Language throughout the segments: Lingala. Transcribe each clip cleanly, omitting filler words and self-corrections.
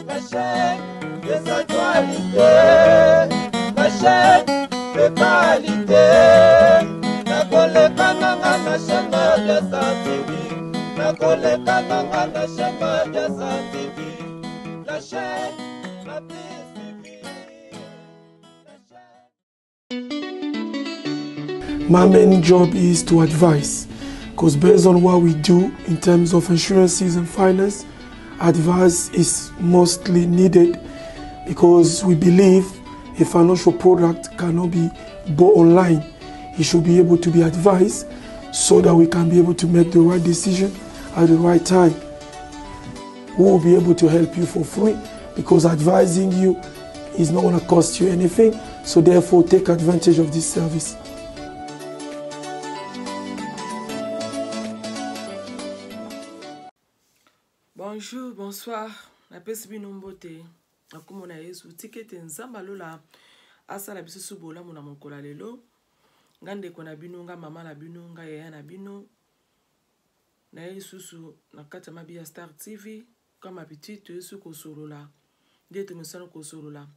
La chaîne des actualités, la chaîne de qualité. Nakoleka nanga na chaîne Madiasa TV. Nakoleka nanga na chaîne Madiasa TV. La chaîne la plus suivie. La chaîne. My main job is to advise, because based on what we do in terms of insurances and finance, advice is mostly needed because we believe a financial product cannot be bought online. It should be able to be advised so that we can be able to make the right decision at the right time. We will be able to help you for free because advising you is not going to cost you anything. So therefore, take advantage of this service. Bonjour, bonsoir. Napesi bino mbote na kombo na Yesu. Tika ete Nzambe alola asala biso su bolamu na mokolo ya lelo. Nga ndeko na bino, nga mama na bino, nga yaya na bino. Naye lisusu na kati ya Mabiya Star TV comme habitude toye su kosolola nde tomesana kosolola.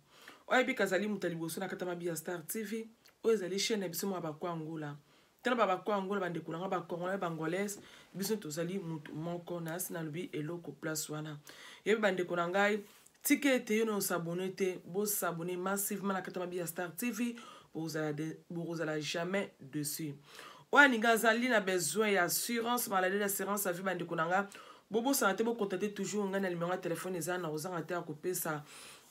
Oyo ebika azali moto ya liboso na kati ya Mabiya Star TV, oyo ezali chaîne na biso mwa bakwa Angola. Tala ba bakwa Angola bandeko na nga ba Congolais ba Angolais, biso tozali moto moko na asi nalobi eloko place wana. Yebi bandeko na ngai, tika ete yo na osabone te, bosabone massivement na kati ya Mabiya Star TV, bokozala jamais dessus. Oyo alingi azali na besoin ya assurance maladie, d'assurance ya vie, bandeko na nga, bobosana te bocontacte toujours ngai na numero ya telefone eza na kozanga te ya kopesa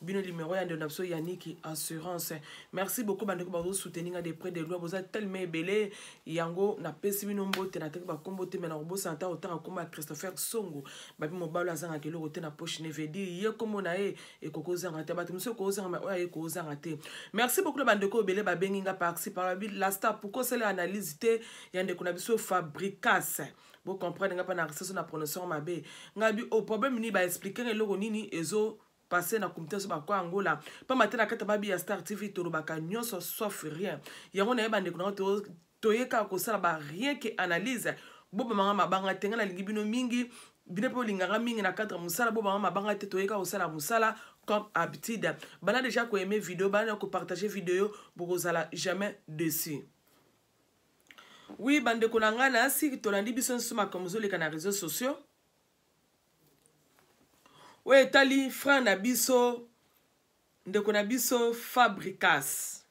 bino numero ya ndeko na biso Yannick Assurance. Merci beaucoup bandeko bazo soutenir nga de près de loin, boza tellement ebele yango napesi bino mbote na teki bakombo te, mais na kobosana ta otanga kombo ya Christopher Songo babi mobalo azangaka eloko te na poche ne veut dire ye kombo na ye ekoki ozanga te, bato mosusu ekozanga mais oyo aye kozanga te. Merci beaucoup na bandeko ebele babengi nga par-ci par-là, babi la star pourquoi osala analyse te ya ndeko na biso Fabricas. Bo comprendre nga pa na reseso na prononciation mabe. Nga bi o problème ni ba expliquer eloko nini ezo passer na comité so bakwa Angola. Pamba te na kati babi ya Star TV tolobaka nyonso sauf rien. Yango na yeba ndeko na to toyeka kosala ba rien que analyse. Bobamanga mabanga te nga nalingi bino mingi, bino pe olingaka mingi na cadre mosala, bobamanga mabanga te toyeka kosala mosala comme habitude. Bana déjà ko aimer vidéo, bana ko partager vidéo, bokozala jamais dessus. Oui, bandeko na ngai na si tolandi biso nso makambo ezoleka na réseaux sociaux. Oyo etali frère na biso, ndeko na biso Fabricas.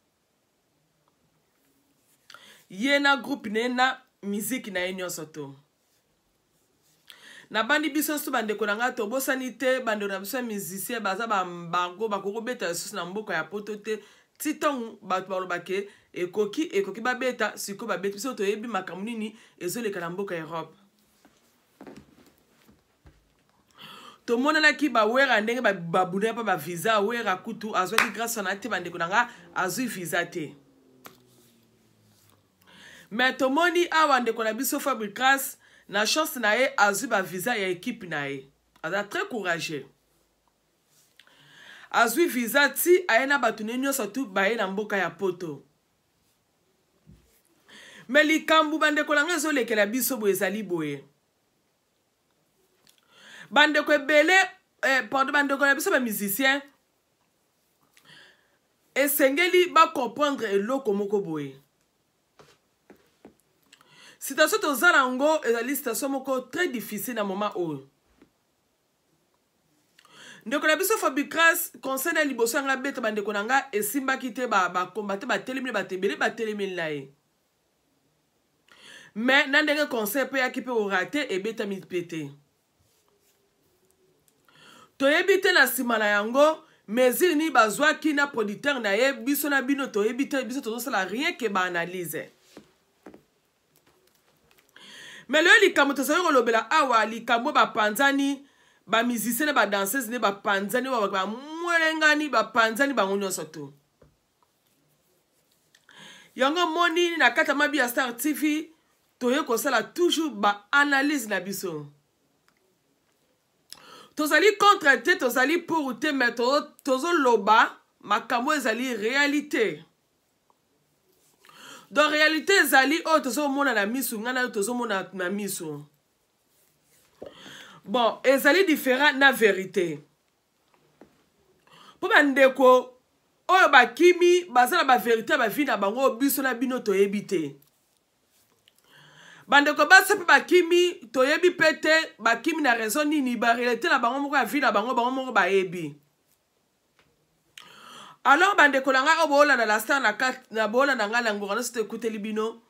Ye na groupe na ye na musique na ye nyonso to. Nabandi biso nso bandeko na ngai tobosani te bandeko na biso ya musicien baza ba embargo bakoki kobeta lisusu na mboka ya poto te ti ntango bato balobake ekoki ekoki babeta sikoyo babeti biso toyebi makambo nini ezoleka na mboka Europe. Tomonanaki ba Wera ndenge babundaki mpa ba visa. Wera kutu azwaki grâce wana te bandeko na nga azwi visa te. Mais tomoni awa ndeko na biso Fabricas na chance na ye azwi ba visa ya équipe na ye. Aza très courageux. Azwi visa ti aye na bato ne nyonso tu baye na mboka ya poto. Mais likambo bandeko na nga ezolekela biso boye ezali boye. Bandeko ebele, pardon, bandeko na biso ba musicien esengeli ba comprendre eloko moko boye. Situation toza na yango ezali situation moko très difficile na moment oyo. Ndeko na biso Fabricas conseil na liboso ya nga beta bandeko na nga esimbaki te ba combattre ba telemeli ba tebele ba telemeli na ye. Mais na ndenge conseil pe yaki pe oraté ebetami pe te. Toyebi te na nsima na yango mesure nini bazwaki na producteur na ye, biso na bino toyebi te, biso tozosala rien que ba analyse. Mais lelo likambo tozali kolobela awa, likambo bapanzani ba musicien na ba danseuse nde bapanzani, bamwelengani, bapanzani bango nyonso to. Yango moni na kati ya Mabi ya Star TV toye kosala toujours ba analyse na biso. Tozali contre te, tozali pour te, mais tozoloba makambo ezali réalité. Donc réalité ezali oyo tozomona na misu, ngai na yo tozomona na misu. Bon, ezali différent na vérité. Mpo bandeko oyo bakimi baza na baverité ya bavi na bango oyo biso na bino toyebi te. Bandeko basi mpe bakimi toyebi mpe te bakimi na raison nini, barealité na bango moko ya vie na bango, bango moko bayebi. Alors bandeko na ngai oyo boolanda la star na kati na boolanda ngai na ngonga nyonso toekuteli bino,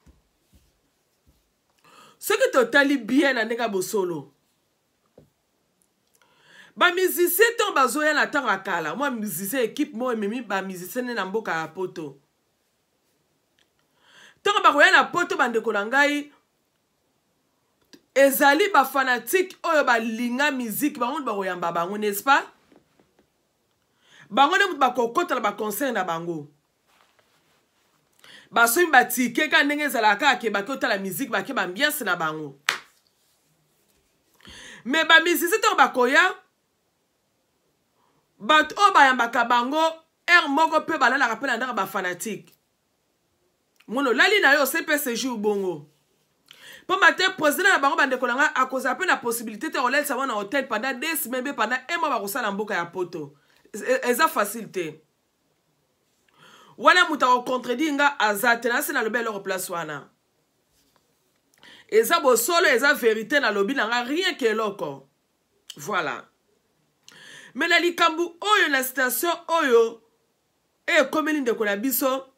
soki totali bien na ndenge ya bosolo, bamusicien ntango bazoya na ntango ya kala, mwa musicien ekipe moko ememi bamusicien nde na mboka ya poto, ntango bakoya na poto, bandeko na ngai, ezali bafanatike oyo balinga miziki, bango nde bakoyamba bango, n'est-ce pas? Bango nde moto bakokota na baconcert na bango, basombi batike kaka ndenge ezalaka, kaka ke bake otala miziki, bake baambiance na bango. Me bamisisi ntango bakoya, bato oyo bayambaka bango heure moko mpe balalaka mpe na ndako bafanatike. Mono olali na yo ose mpe séjour bongo, pamba te président na bango, bandeko na ngai, akozala mpe na possibilité te kolalisa bango na hôtel pendant 2 semaines mpe pendant un mois bakosala mboka ya poto. Eza facile te. Wana moto akocontredire nga aza te. Nasi nalobi eloko place wana eza bosolo, eza vérité, nalobi na nga rien ke eloko. Voilà. Me na likambo oyo, na situation oyo ekomeli ndeko na biso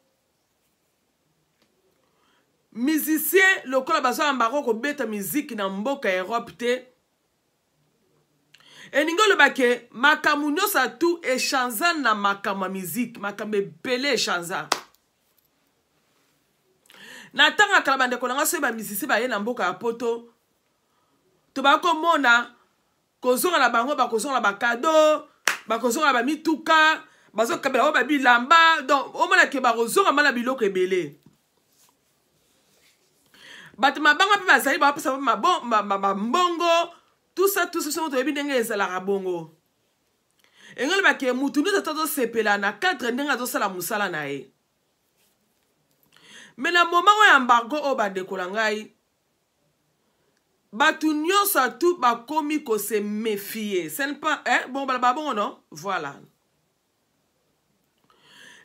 musicien, lokola bazwaka bango kobeta miziki na mboka ya Europe te, elingi oloba ke makambo nyonso atu echanza na makambo ya miziki, makambo ebele echanza na ntango ya kala. Bandeko na nga, soki bamusicien baye na mboka ya poto, tobaki komona kozonga na bango, bakozonga na bacadeau, bakozonga na bamituka, bazokabela bango babilamba. Donc omona ke bakozonga ma na biloko ebele. Bato mabanga mpe bazali bapesa bambongo, tout ça, tout ça. Soki toyebi ndenge ezalaka bongo, engeli bake mutu nyonso ata azosepela na cadre ndenge azosala mosala na ye. Me na moment oyo embargo oyo, bandeko na ngai, bato nyonso atu bakomi kose méfier. Ce n'est pas, hein? Bon, balaba bongo, non? Voilà,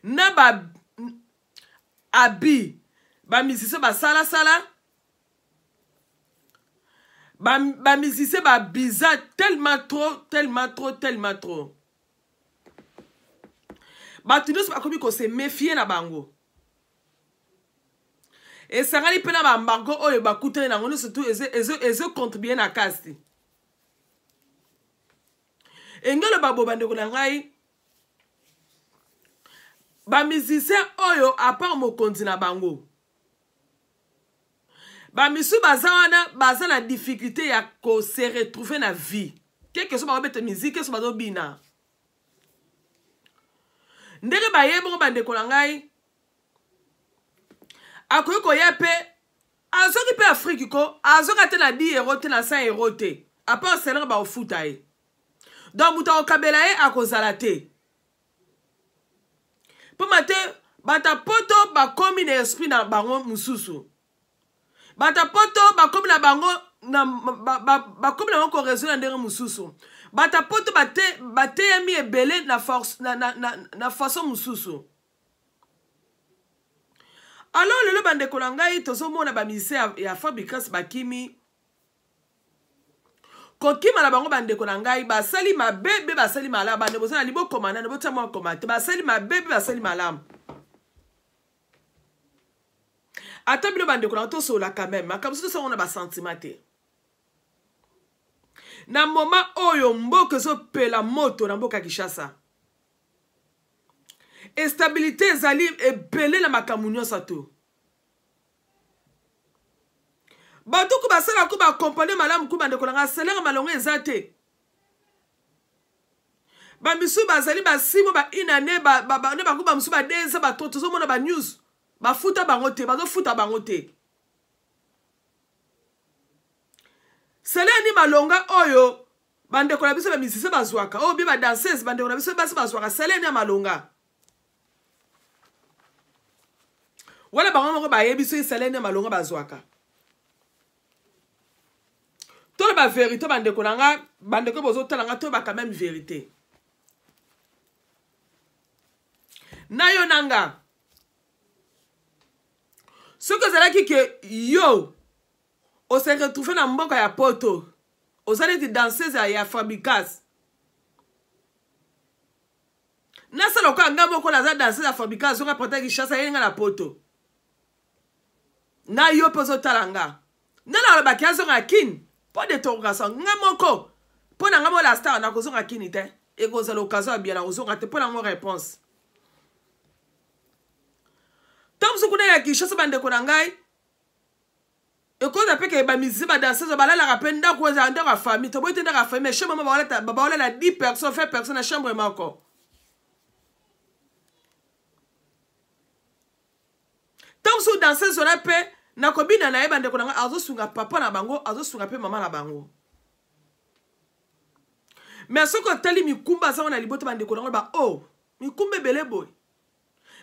na ba abi bamusicien basalasala, bamusicien ba babiza tellement trop, tellement trop, tellement trop. Bato nyonso bakomi kose méfier na bango. Esangani mpe na baembargo oyo bakutani nango nyonso tu ezocontribue na kasi engelo babo. Bandeko na ngai, bamusicien oyo, à part mokonzi na bango, bamisu baza wana, baza na difficulté ya kose retrouver na vie. Keke so bazobeta musique, so bazobina ndenge baye bongo, bandeko na ngai, akoki koya mpe azoki mpe Afrique ko azoka te na 10 euro te, na 100 euro te, à part salaire bakofuta ye. Donc moto akokabela ye akozala te, mpoma te bato ya poto bakomi na esprit na bango mosusu. Bato ya poto bakomi na bango na bakomi na bango koraisonner na ndenge mosusu. Bato ya poto bateyami ebele na, force, na façon mosusu. Alors lelo, bandeko na ngai, tozomona bamusicien ya Fabregas bakimi. Kokima na bango, bandeko na ngai, basali mabe mpe basali malamu? Bandeko, boza na libokoma nani, botia mwa koma te. Basali mabe mpe basali malamu? Ata bino, bandeko na, tosolola quand même makambo so tosango na basentiment te. Na moment oyo mboka ezopela moto na mboka ya Kinshasa, instabilité ezali ebele na makambo nyonso to bato ku basala ku bakompane malamu ku. Bandeko na ngai, salaire malongo eza te. Bamisusu bazali basimo ba une année, nde bango bamosusu ba 2 ans bato tozomona banews, bafuta bango te, bazofuta bango te. Salaire ni malonga oyo bandeko na biso bamusicien bazwaka, oyo bi badanseuse, bandeko na biso basi bazwaka, salaire ni ya malonga wana, bango moko bayebi soki salaire ni ya malonga bazwaka. Toloba vérité, bandeko na nga, bandeko bozotala nga, toyeba quand même vérité. Na yo na nga, soki ozalaki ke yo ose retrouve na mboka ya poto, oza neti danseuse ya Fabricas, nasala lokola ngai moko naza danseuse ya Fabricas, azonga pota Kinshasa, ye nga na poto, na yo mpe ozotala nga, nde nalobaki azonga Kini mpo d'interrogation. Nga moko, mpo na nga mo la star, nakozonga Kini te. Ekozala occasion ya bien, nakozonga te mpo nango réponse. Ntango mosusu kuna ya Kinshasa, bandeko na ngai, ekoza mpe ke bamusicien, badanseuse balalaka mpe ndako, ezala ndako ya famille, toboyi te ndako ya famille, mais chambre moko baolala 10 personnes, 20 personnes na chambre moko. Ntango mosusu danseuse wana mpe na kobina na ye, bandeko na ngai, azosunga papa na bango, azosunga mpe mama na bango. Mais soki otali mikumba azango na libota, bandeko na ngo, ba o oh, mikumba ebele boye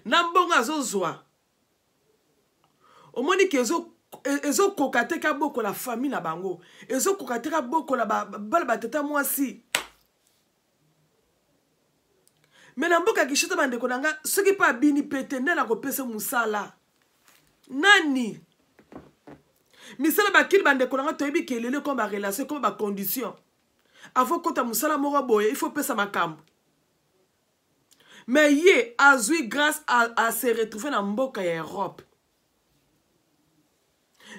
na mbongo azozwa, omoni ke ezokoka te kabokola famille na bango, ezokoka te kabokola bana batata mwasi. Me na mboka ya Kinshasa, bandeko na nga, soki mpe abini mpe te, nde nakopesa mosala nani? Misala bakili, bandeko na nga, toyebi ke lelo ekoma barelation, ekoma bacondition. Avant kota mosala moko boye, il faut pesa makambo. Mais ye azwi grâce a se retrouver na mboka ya Europe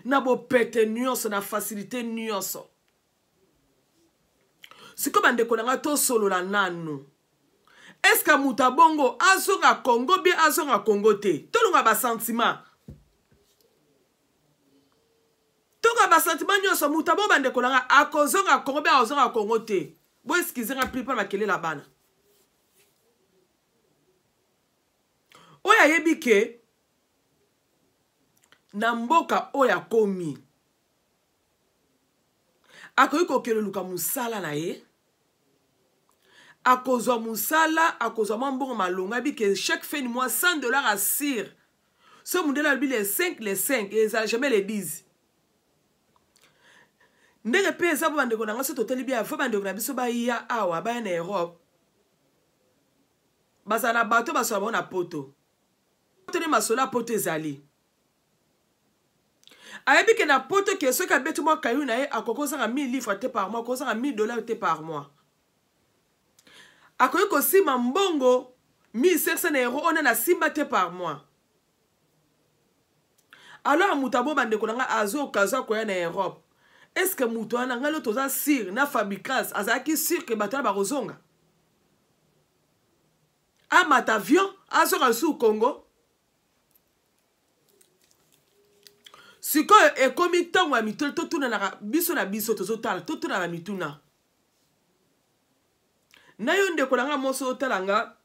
na bopete nyonso, na facilité nyonso. Sikoyo, bandeko na ngai, tosolola nanu. Est-ce moto abongo azonga Congo bien, azonga Congo te? Tolonga basentiment, tonga basentiment nyonso. Moto abongo, bandeko na ngai, akozonga Congo bien, akozonga Congo te? Boexcuser nga, pli mpo na makelela bana. Oyo ayebi ke na mboka oyo akomi, akoki kokende luka mosala na ye, akozwa mosala, akozwa mwa mbongo malonga, ayebi ke chaque fin du mois 100 $ assure. So mondele alobi les 5, les 5 ezala jamais les 10. Ndenge mpe eza bo, bandeko na nga, so totali bien, avant bandeko na biso baya awa, baya na Europe, bazala na bato basola bango na poto. Toni masolo ya poto ezali, ayebi ke na poto ke soki abeti mwa kayu na ye, akoki kozanga 1000 livre te par mois, akozanga 1000 $ te par mois, akoki kosima mbongo 1500 na euro oyo na simba te par mois. Alors moto abo, bandeko na ngai, azwi occasion akoya na Europe. Est ce que moto wana, ngai lo toza sûr na Fabricas, azalaki sûr ke bato wana bakozonga, amata avion, azonga lisusu Congo? Sikoyo ekomi ntango ya mituna. Totunanaka biso na biso, tozotala, totunana mituna na yo, ndeko na nga moso otala nga,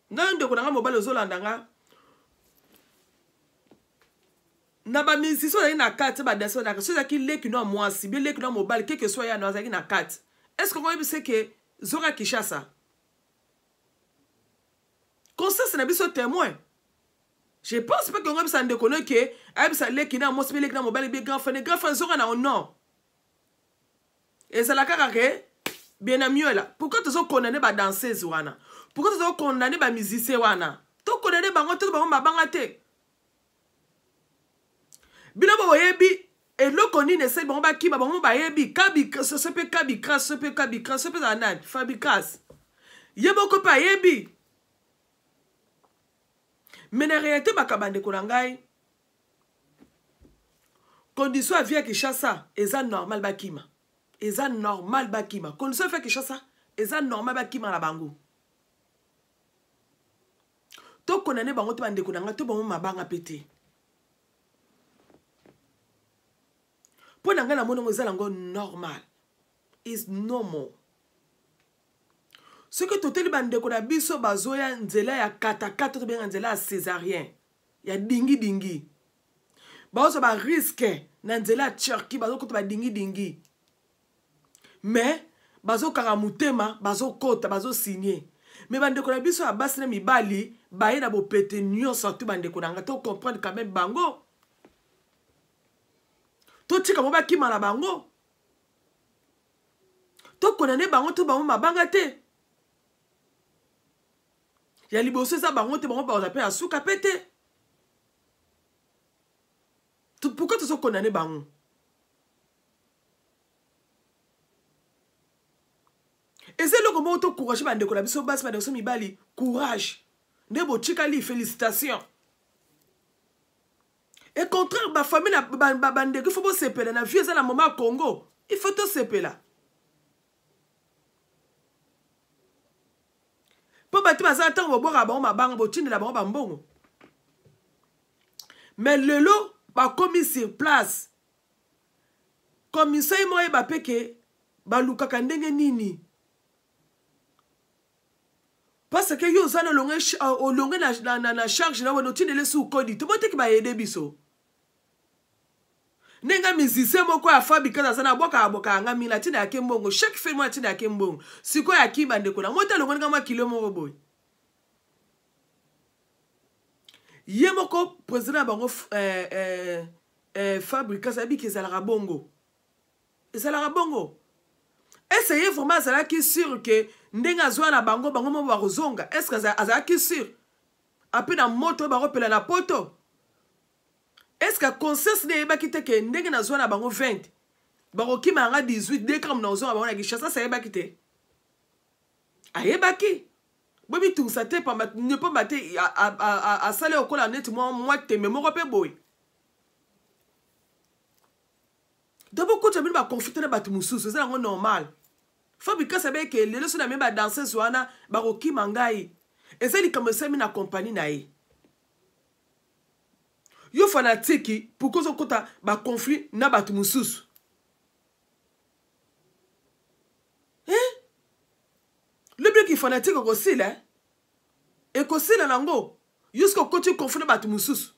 na yo, ndeko na nga mobali ozolanda nga. Na bamusicien ozalaki na kati, badanse na so, ezalaki leki no ya mwasi bien, leki no ya mobali, quelque soit ya no azalaki na kati, est ce que okoyebisa ke zonga Kinshasa? Conscience na biso témoin. Je pense pas ke ngoyebisa ndeko no ke ayebisa leki na mwasi, be leki na mobali, be grand frère ne grand frère, zonga na non. Ezala kaka ke bien na mieux là. Pourquoi tozokondane badanseuse wana? Pourquoi tozokondane bamusicien wana? Tokondane bango to bango mabanga te. Bino boyebi eloko nini esali bango bakima. Bango bayebi. Kabi so mpe Kabikras, so mpe Kabikras, so mpe ezala nani, Fabricas, ye moko mpe ayebi. Mais na réalité, bakaba, ndeko na ngai, condition ya vie ya Kinshasa eza normal bakima, eza normal bakima. Condition ya vie ya Kinshasa eza normal bakima na bango. Tokondane bango te, bandeko na ngai, to bango mabanga mpe te. Mpo na ngai, namoni yango eza yango normal, is normal. Soki toteli bandeko na biso bazoya nzela ya katakata, tobenga nzela ya césarien, ya dingidingi, bazozwa barisque na nzela ya Turquie, bazokota badingidingi, mais bazokanga motema, bazokota, bazosigne. Mais bandeko na biso ya basi na mibali baye na bopete nyonso atu, bandeko na ngai, tocomprendre quand même bango, totika bango bakima na bango, tokondane bango to bango mabanga te. Ya liboso eza bango te, bango bakoza mpe ya suka mpe te. Pourquoi tozo condamner bango? Eza eloko moko to courage bandeko na biso basi, bandeko biso mibali, courage nde botikali, félicitation. Et contraire bafamille na bandeko, il faut bosepela na vie eza na moment ya Congo, il faut tosepela mpo bato baza ntango bobwaka bango mabanga, botindela bango bambongo, mais lelo bakomi sur place. Commission ye moko ayeba mpe ke balukaka ndenge nini, parce que yo oza na olonge na charge na wena otindele su kodi to boteki bayede biso ndenge musicien moko ya Fabrikas aza na abwakaka abwakaka nga mingi atinda yake mbongo chaque fin mois, atinda yake mbongo. Sikoyo akimi, bandeko na mota alongoli nga mwa kilo moko boye. Ye moko président na bango Fabrikas ayebi ke ezalaka bongo, ezalaka bongo. Est-ce ye vraiment azalaki sûr ke ndenge azwa na bango, bango moko bakozonga? Est ce que azalaki sûr ape na moto oyo bakopela na poto? Est ce que conscience nde eyebaki te ke ndenge nazwa na bango 20, bakokima yanga 18 décembre, na kozonga bango na Kinshasa? Se ayebaki te, ayebaki. Bomitungisa te, pamba te asali okola neti mwa tembe moko mpe boye. Donc bokotya bino baconflit te na bato mosusu, eza yango normal. Fabrikas abeke lelo so na me badanseuse wana bakokima ngai, eza likambo esalemi na kompani na ye. Yo fanatique, pourquoi ozokota baconflit na bato mosusu? Eh? Lobi fanatique ekosila, ekosila nango jusque okoti conflit na bato mosusu.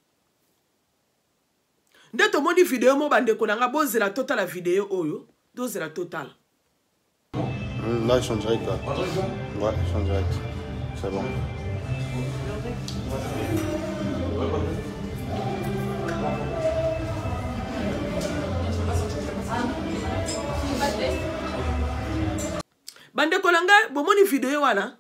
Nde tomoni video moko, bandeko na nga, bozela totala video oyo, tozela totala. Là, ils sont direct là. Ouais, ils sont direct. C'est bon. Bandeko na ngai, bomoni video wana.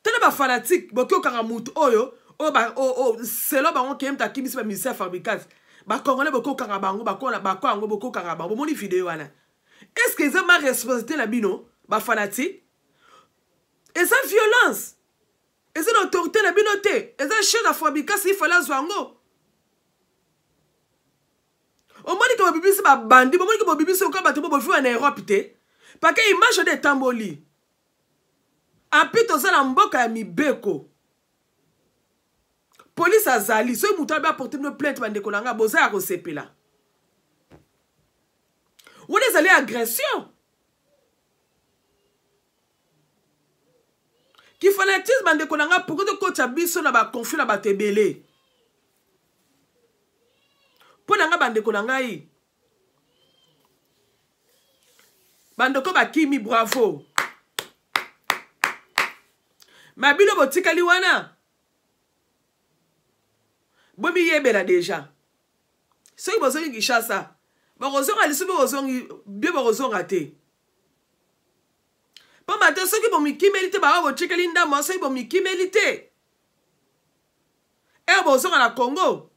Tala bafanatique, boki okanga mutu oyo oyo selo bango ke mutu akimisi bamusicien ya Fabrikas. Bacongolais, boki okanga bango, bako yango, boki okanga bango. Bomoni video wana. Est ce que eza ma responsabilité na bino bafanatique? Eza violence, eza na autorité na bino te, eza chaine ya Fabrikas, ifale azwa yango. Omoni ke bobibisi babandi, bomoni ke bobibisi oka bato bo boviwa na Europe te, pake image nde etamboli api. Toza na mboka ya mibeko, polise azali. Soki moto abe aporte bino plainte, bandeko na ngai, boza ya kosepela. Wana ezali agression. Kifanatisme, bandeko na ngai, pourquoi tokotya biso na baconflit na bato ebele? Mpo na ngai, bandeko na ngai, bandeko bakimi, bravo. Ma bino botikali wana, bomiyebela deja. Soki bozongi Kinshasa, bakozonga lisusu, bozongi bie, bokozonga te, pamba te soki bomikimeli te, bawa botikeli ndambo. Soki bomikimeli te, ere bozonga na Congo,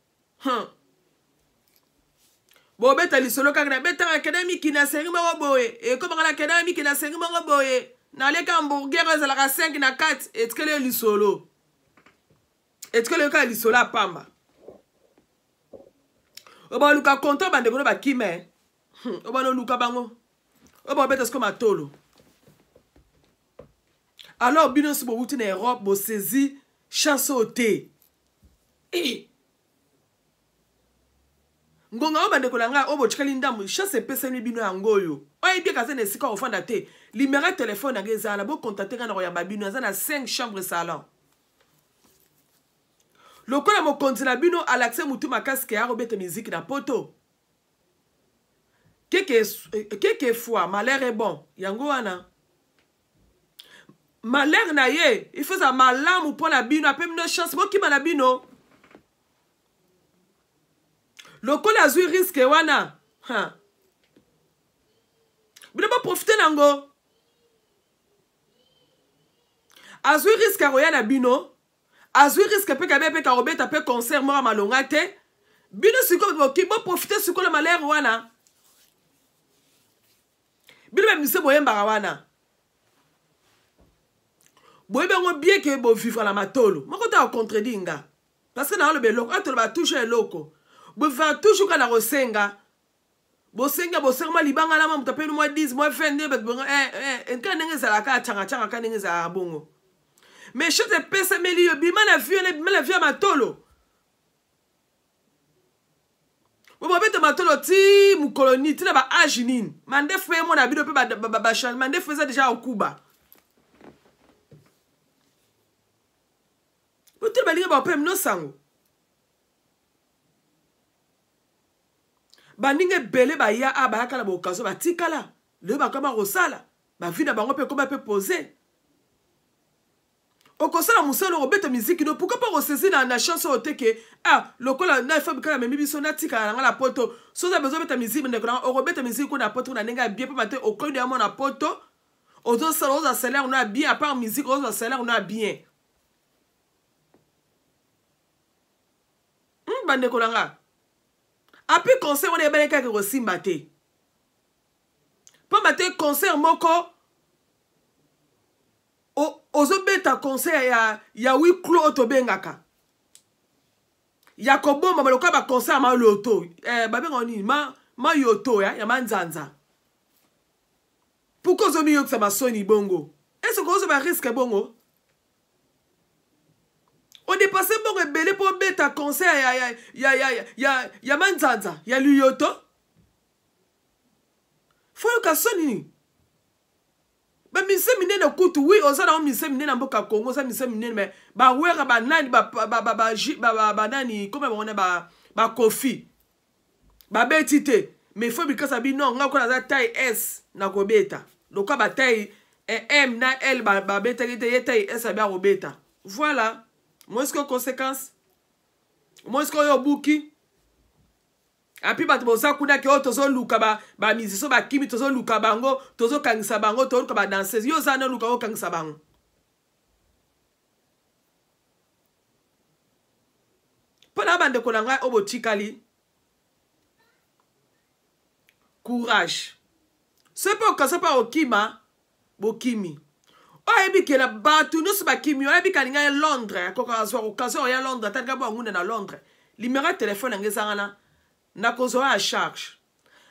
Bobeta lisolo kaka nabetaka kende mikili na sengi moko boye, ekomaka na kende mikili na sengi moko boye, naleka hamburger oyo ezalaka 5 na kati. Etikeli yo lisolo, etikeli yo kaka lisolo ya pamba. Oyo baluka kontra, bandeko no bakima, oyo banoluka bango, oyo babeta siko matolo. Alors bino nyonso bowuti na Europe, bosaisi chance oyo te. Eh! Ngonga oyo, bandeko na ngai, oyo botikali ndambo, chance epesami bino yango oyo. Oyo ebiaka aza na esika kofanda te, numéro ya telefone yango eza wana, bocontacte ngai na koyamba bino. Aza na 5 chambre salon. Lokola mokonzi na bino alakise motu makasi ke akobeta miziki na poto, keke fois malheur est bon. Yango wana malheur na ye, il faut ezala malamu mpo na bino. Ape bino chance, bokima na bino. Lokola azwi risque wana, ha. Bino boprofite nango. Azwi risque ya koya na bino, azwi risque mpe kabe mpe kakobeta mpe concert moko ya malonga te. Bino sikoyo boki boprofite sikoyo na malheur wana. Bino ba musicien boyembaka wana. Boyebi yango bien ke bovivre na matolo. Moko te akontredire nga. Parce que naoloba eloko, atoloba toujours eloko. Bovivre toujours kaka na kosenga. Bosenga bosenga mwa libanga na mwa moto apeni mwa 10 mwa 20 nde bato bongo eh, eh, nka ndenge ezalaka canga canga ka ndenge ezalaka bongo. Mais chance epesameli yo bima na vie na bima na vie ya matolo. Bobeta matolo ti mokolo nini ti na ba age nini mandefu mpe emona bino mpe ba mandefu eza deja okuba. Botuli balingi baopem no sango. Baninga ebele baya a bayaka na bokazo batikala lelo bakoma kosala bavi na bango mpe ekoma mpe pose. Okosala mosala okobeta miziki no pourquoi pas kosaisir na, na chance oyo te ke ah lokola na fabi kaka memi biso natikala na nga na poto soki oza besoin obeta miziki ndeko na nga okobeta miziki kuna na poto na ndenge ya bien pamba te okoyi ya mwana poto ozosala ozwa salaire no ya bien à part musique ozwa salaire no ya bien. Bandeko na nga api concert wana eyebani kaka ekosimba te pamba te concert moko ozobeta concert ya huis clos oyo tobengaka ya kobombama lokola ba concert ya maloto babengaka nini mayoto ya manzanza. Pourquoi ozomiyokisa masoni bongo? Est-ce que ozo ba risque bongo? Odepasse mbongo ebele mpo obeta concert ya manzanza ya liyoto. Foyoka soni nini? Ba mise minene kutu, oui, oza na mise minene na mboka Congo, oza mise minene, mais ba wera ba nani, ba, ba, ba, ba, ba, ba, ba, ba nani, comme bango na ba, ba Kofi. Ba beti te, mais faut bikasa bino nga ko naza taille S na kobeta. Lokola ba taille M na L ba, ba betaki te, ye taille S abi akobeta. Voilà. Moi ce que conséquence. Moi ce que yo buki. Api bato boza kuna ke oyo tozoluka ba musicien bakimi, tozoluka bango, tozokangisa bango, tozoluka ba danseuse. Yo oza na luka okangisa bango. Mpo na bandeko na ngai oyo botikali, courage. Soki mpe okasa mpe okima, bokimi. Oyo ayebi ke na bato nyonso bakimi, oyo ayebi ke alinga ye Londres, akoka azwa occasion ya Londres, ata alinga bwa ngunda na Londres. Numéro ya téléphone yango ezanga na, nakozwa ya charge.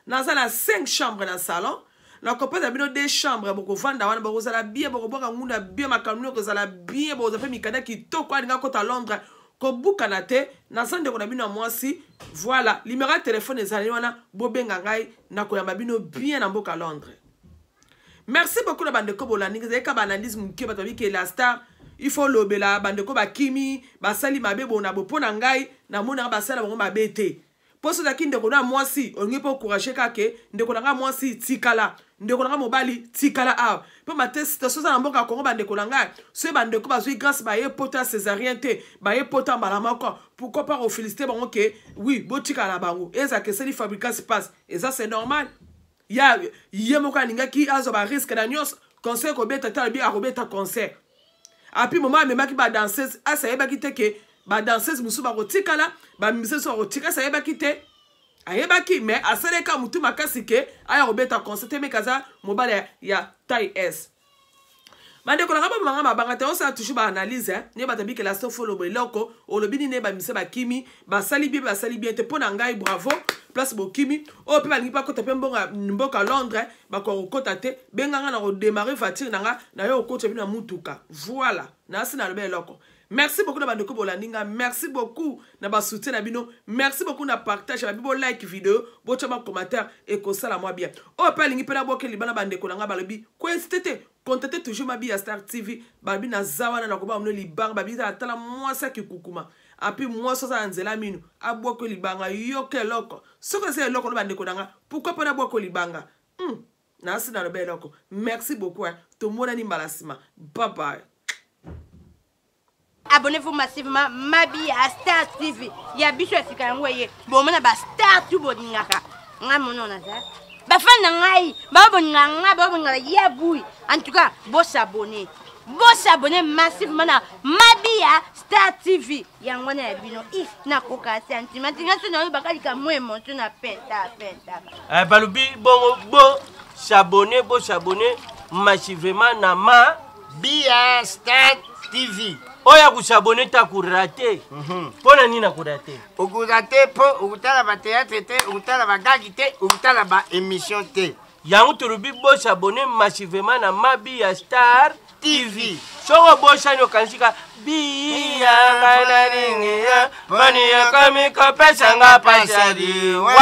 Naza na 5 chambres na salon. Nakopesa bino 2 chambres, bokovanda wana, bokozala bien, bokobwaka ngunda bien, makambo nyonso ekozala bien, bokozwa mpe mikanda kitoko, alinga kota Londres. Kobukana te, naza ndeko na bino ya mwasi. Voilà, numéro ya téléphone ezali wana, bobenga ngai, nakoyamba bino bien na mboka Londres. Merci beaucoup na bandeko bolandi, ezali kaka ba analyse moke, bato babiki la star, il faut lobela bandeko bakimi, basali mabe bona bo, mpo na ngai, namonaka basala bango mabe te. Mpo soki ozalaki ndeko na mwasi, olingi mpo encourager kaka ke ndeko na ngai mwasi tikala, ndeko na ngai mobali tikala awa. Mpo mate situation eza na mboka ya Congo, bandeko na ngai, soki bandeko bazwi grâce baye poto ya césarien te, baye poto ya mbala moko, pourquoi pas koféliciter bango ke oui, botikala na bango. Ezalaka esali fabricas passe, eza c'est normal. Ya ye moko alingaki azwa ba risque na nyonso, concert kobeta te, alobi akobeta concert. Api moment amemaki ba danseuse, asi ayebaki te ke ba danseuse mosusu bakotikala, ba musiciens mosusu bakotikala, asi ayebaki te. Ayebaki, mais asaleka mutu makasi ke aya kobeta concert te, meka aza mobali ya taille S. Bandeko na nga bamanga mabanga te, osala toujours ba analyse, hein. Ne bato bikela sofo lobo eloko, olobi nini ba mise bakimi, basali bien, basali bien te. Mpo na ngai bravo, place bokimi. Oyo pe balingi bakota pe mbonga, mboka Londres, bakoka kokota te. Benga nga na kodémarrer voiture na nga, na yo okota bino na mutuka. Voilà, na asi na loba eloko. Merci beaucoup na bandeko bolandi nga, merci beaucoup na ba soutien na bino, merci beaucoup na partage, ba bibo like vidéo, botia ba commentaire et kosala moi bien. Oyo pe alingi pe na boke libana bandeko na nga balobi, ko hésiter te, contactez toujours Mabiya Star TV, balobi na zawana na koba mno libanga, babi za tala mwasa kikukuma. Api mwasa za nzela minu, abwako libanga yoke eloko. Soki eza eloko na bandeko na nga, pourquoi pas na bwako libanga? Na asi na loba eloko. Merci beaucoup, hein. Tomonani mbala sima. Bye bye. Abonnez-vous massivement Mabiya Star TV. Ya biso ya sika yango eye. Bomona ba star tout bolingaka. Nga mono na za. Ba fan na ngai, ba bolingaka nga, ba bolingaka ya bouille. En tout cas, bo s'abonner. Bosabone massivement na Mabia Star TV. Yango wana ya bino. Ih, nakoka sentiment. Nga so nayoyebaka likambo emotion na peta peta. Eh, balobi bongo bo s'abonner, bo s'abonner massivement na ma Bia Star TV. Oyo akosabone te akorate. Mpo na nini akorate? Okorate mpo okotala bateatre te, okotala bagagi te, okotala baémission te. Yango tolobi bosabone massivement na Mabiya Star TV. Soki obosani okanisi ka biya ngai nalingi ya bani ekomi kopesa nga pasi ya liwa.